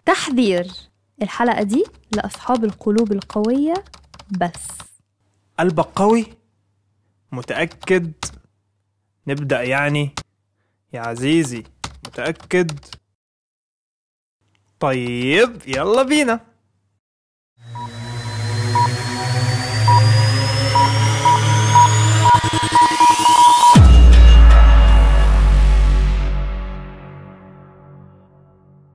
تحذير، الحلقة دي لأصحاب القلوب القوية بس. قلبك قوي؟ متأكد؟ نبدأ يعني يا عزيزي، متأكد؟ طيب يلا بينا.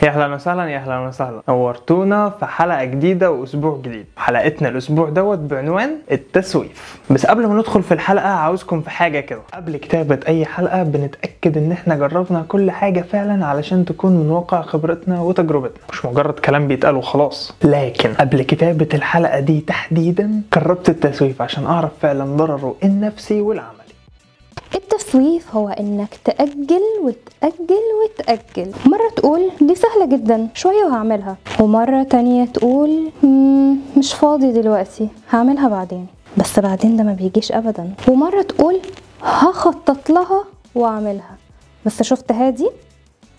يا اهلا وسهلا، يا اهلا وسهلا، نورتونا في حلقة جديدة واسبوع جديد. حلقتنا الاسبوع دوت بعنوان التسويف. بس قبل ما ندخل في الحلقة عاوزكم في حاجة كده. قبل كتابه اي حلقة بنتاكد ان احنا جربنا كل حاجة فعلا علشان تكون من واقع خبرتنا وتجربتنا، مش مجرد كلام بيتقال وخلاص. لكن قبل كتابه الحلقة دي تحديدا جربت التسويف عشان اعرف فعلا ضرره النفسي والعملي. التسويف هو انك تأجل وتأجل وتأجل. مرة تقول دي سهلة جدا شوية وهعملها، ومرة تانية تقول مش فاضي دلوقتي هعملها بعدين، بس بعدين ده ما بيجيش ابدا. ومرة تقول هخطط لها واعملها، بس شفت هادي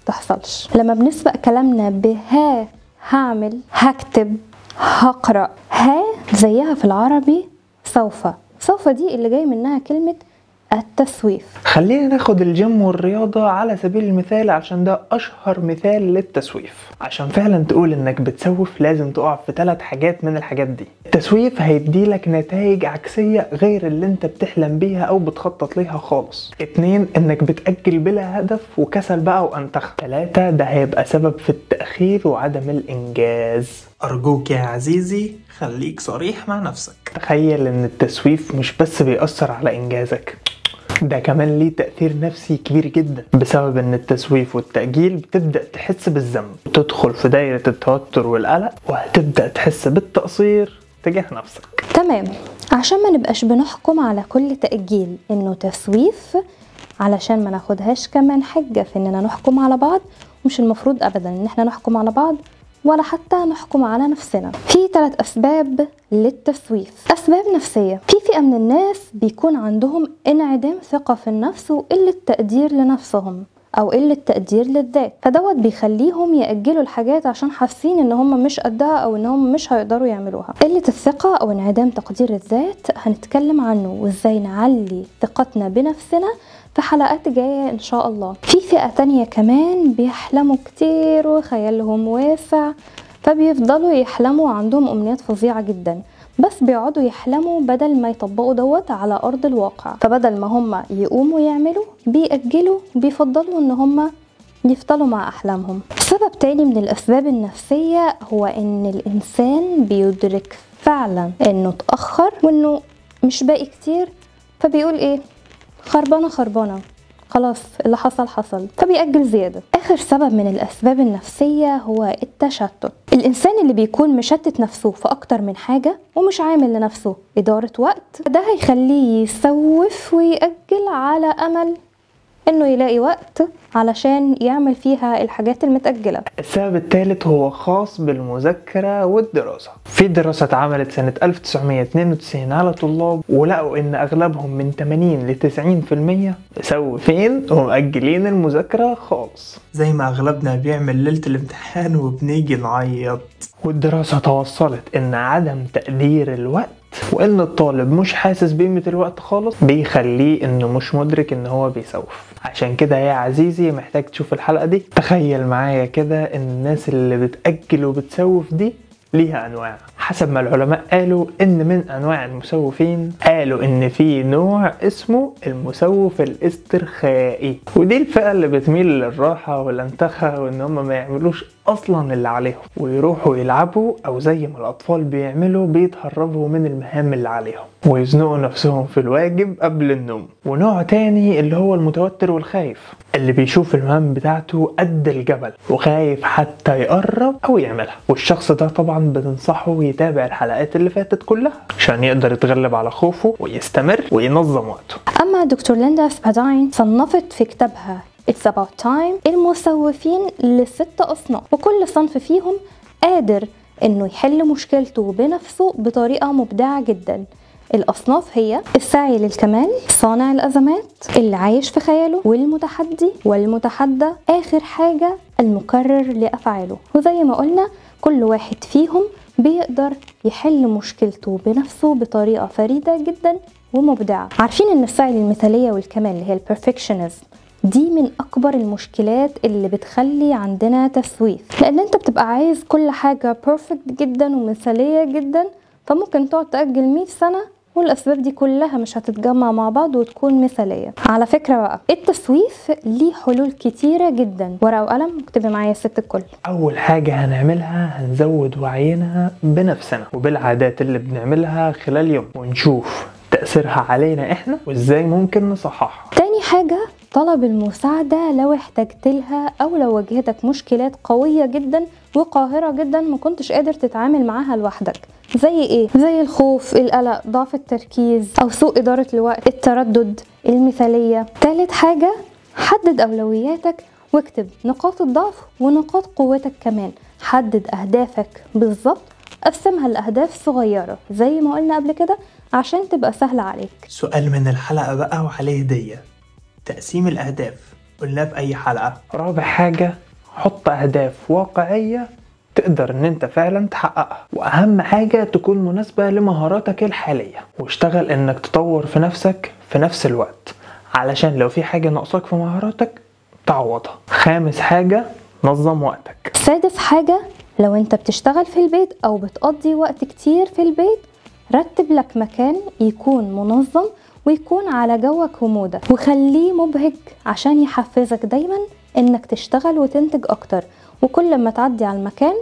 تحصلش. لما بنسبق كلامنا بها هعمل، هكتب، هقرأ، ها زيها في العربي سوف. سوف دي اللي جاي منها كلمة التسويف. خلينا ناخد الجيم والرياضة على سبيل المثال عشان ده أشهر مثال للتسويف. عشان فعلا تقول إنك بتسوف لازم تقع في 3 حاجات من الحاجات دي. التسويف هيديلك نتائج عكسية غير اللي انت بتحلم بيها أو بتخطط ليها خالص. 2، إنك بتأجل بلا هدف وكسل بقى وأنتخ. 3، ده هيبقى سبب في التأخير وعدم الإنجاز. أرجوك يا عزيزي خليك صريح مع نفسك. تخيل إن التسويف مش بس بيأثر على إنجازك، ده كمان ليه تأثير نفسي كبير جدا. بسبب ان التسويف والتأجيل بتبدأ تحس بالذنب، وتدخل في دايرة التوتر والقلق، وهتبدأ تحس بالتقصير تجاه نفسك. تمام، عشان ما نبقاش بنحكم على كل تأجيل انه تسويف، علشان ما ناخدهاش كمان حجة في اننا نحكم على بعض. مش المفروض ابدا ان احنا نحكم على بعض ولا حتى نحكم على نفسنا. في 3 أسباب للتسويف. أسباب نفسية: في فئة من الناس بيكون عندهم انعدام ثقة في النفس وقلة تقدير لنفسهم أو قلة تقدير للذات، فدوت بيخليهم يأجلوا الحاجات عشان حاسين إن هم مش قدها أو إن هم مش هيقدروا يعملوها. قلة الثقة أو انعدام تقدير الذات هنتكلم عنه وإزاي نعلي ثقتنا بنفسنا في حلقات جاية إن شاء الله. في فئة تانية كمان بيحلموا كتير وخيالهم واسع، فبيفضلوا يحلموا وعندهم أمنيات فظيعة جدا، بس بيقعدوا يحلموا بدل ما يطبقوا دوت على أرض الواقع. فبدل ما هم يقوموا يعملوا بيأجلوا، بيفضلوا إن هم يفضلوا مع أحلامهم. سبب تاني من الأسباب النفسية هو إن الإنسان بيدرك فعلا إنه اتأخر وإنه مش باقي كتير، فبيقول إيه، خربانة خربانة خلاص اللي حصل حصل، فبيأجل زيادة. آخر سبب من الأسباب النفسية هو التشتت. الإنسان اللي بيكون مشتت نفسه في أكتر من حاجة ومش عامل لنفسه إدارة وقت، ده هيخليه يسوف ويأجل على أمل إنه يلاقي وقت علشان يعمل فيها الحاجات المتأجلة. السبب الثالث هو خاص بالمذاكرة والدراسة. في دراسة اتعملت سنة 1992 على طلاب، ولقوا إن أغلبهم من 80 ل 90% مسوفين ومأجلين المذاكرة خالص، زي ما أغلبنا بيعمل ليلة الامتحان وبنيجي نعيط. والدراسة توصلت إن عدم تقدير الوقت وان الطالب مش حاسس بقيمة الوقت خالص بيخليه انه مش مدرك ان هو بيسوف. عشان كده يا عزيزي محتاج تشوف الحلقة دي. تخيل معايا كده ان الناس اللي بتأجل وبتسوف دي ليها انواع. حسب ما العلماء قالوا ان من انواع المسوفين، قالوا ان في نوع اسمه المسوف الاسترخائي، ودي الفئة اللي بتميل للراحة والانتخة وان هم ما يعملوش اصلا اللي عليهم ويروحوا يلعبوا، او زي ما الاطفال بيعملوا بيتهربوا من المهام اللي عليهم ويزنقوا نفسهم في الواجب قبل النوم. ونوع تاني اللي هو المتوتر والخايف، اللي بيشوف المهام بتاعته قد الجبل وخايف حتى يقرب او يعملها. والشخص ده طبعا بننصحه يتابع الحلقات اللي فاتت كلها عشان يقدر يتغلب على خوفه ويستمر وينظم وقته. اما دكتور ليندا سباداين صنفت في كتابها It's About Time المسوفين ل6 أصناف، وكل صنف فيهم قادر إنه يحل مشكلته بنفسه بطريقة مبدعة جدا. الأصناف هي الساعي للكمال، صانع الأزمات، اللي عايش في خياله، والمتحدي والمتحدى، آخر حاجة المكرر لأفعاله. وزي ما قلنا كل واحد فيهم بيقدر يحل مشكلته بنفسه بطريقة فريدة جدا ومبدعة. عارفين ان السعي للمثالية والكمال اللي هي ال perfectionism دي من اكبر المشكلات اللي بتخلي عندنا تسويف، لان انت بتبقى عايز كل حاجة perfect جدا ومثالية جدا، فممكن تقعد تأجل 100 سنة والاسباب دي كلها مش هتتجمع مع بعض وتكون مثالية. على فكرة بقى التسويف ليه حلول كتيرة جدا، ورقة وقلم اكتبي معايا يا ست الكل. اول حاجة هنعملها هنزود وعينا بنفسنا وبالعادات اللي بنعملها خلال يوم، ونشوف تأثيرها علينا احنا وازاي ممكن نصححها. تاني حاجة طلب المساعدة لو احتجت لها او لو واجهتك مشكلات قوية جدا وقاهرة جدا ما كنتش قادر تتعامل معاها لوحدك. زي ايه؟ زي الخوف، القلق، ضعف التركيز او سوء ادارة الوقت، التردد، المثالية. تالت حاجة حدد اولوياتك واكتب نقاط الضعف ونقاط قوتك كمان. حدد اهدافك بالظبط، قسمها لأهداف صغيرة زي ما قلنا قبل كده عشان تبقى سهلة عليك. سؤال من الحلقة بقى وعليه هدية، تقسيم الأهداف قلناه في أي حلقة؟ رابع حاجة حط أهداف واقعية تقدر ان انت فعلا تحققها، واهم حاجة تكون مناسبة لمهاراتك الحالية، واشتغل انك تطور في نفسك في نفس الوقت علشان لو في حاجة ناقصاك في مهاراتك تعوضها. خامس حاجة نظم وقتك. سادس حاجة لو انت بتشتغل في البيت او بتقضي وقت كتير في البيت رتب لك مكان يكون منظم ويكون على جوك ومودك، وخليه مبهج عشان يحفزك دايما انك تشتغل وتنتج اكتر، وكل ما تعدي على المكان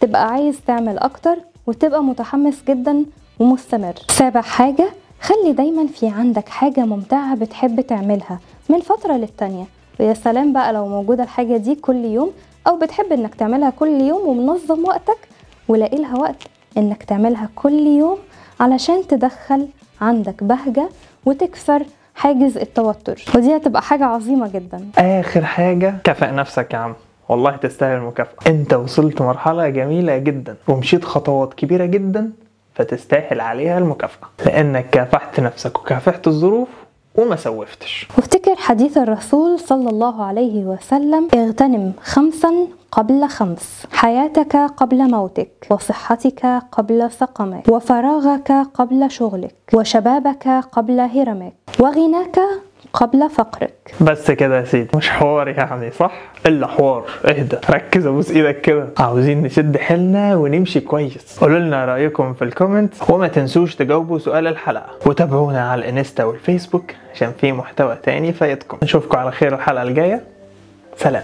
تبقى عايز تعمل اكتر وتبقى متحمس جدا ومستمر. سابع حاجة خلي دايما في عندك حاجة ممتعة بتحب تعملها من فترة للتانية، ويا سلام بقى لو موجودة الحاجة دي كل يوم او بتحب انك تعملها كل يوم ومنظم وقتك ولاقي لها وقت انك تعملها كل يوم علشان تدخل عندك بهجة وتكسر حاجز التوتر، ودي هتبقى حاجة عظيمة جدا. اخر حاجة كافئ نفسك يا عم، والله تستاهل المكافأة. انت وصلت مرحلة جميلة جدا ومشيت خطوات كبيرة جدا، فتستاهل عليها المكافأة لانك كافحت نفسك وكافحت الظروف وما سوفتش. وافتكر حديث الرسول صلى الله عليه وسلم: اغتنم 5 قبل 5، حياتك قبل موتك، وصحتك قبل سقمك، وفراغك قبل شغلك، وشبابك قبل هرمك، وغناك قبل فقرك. بس كده يا سيدي، مش حوار يعني صح؟ الا حوار. اهدى، ركز، ابوس ايدك كده. عاوزين نشد حيلنا ونمشي كويس. قولوا لنا رايكم في ال comment، وما تنسوش تجاوبوا سؤال الحلقه، وتابعونا على الانستا والفيسبوك عشان في محتوى تاني فايتكم. نشوفكم على خير الحلقه الجايه. سلام.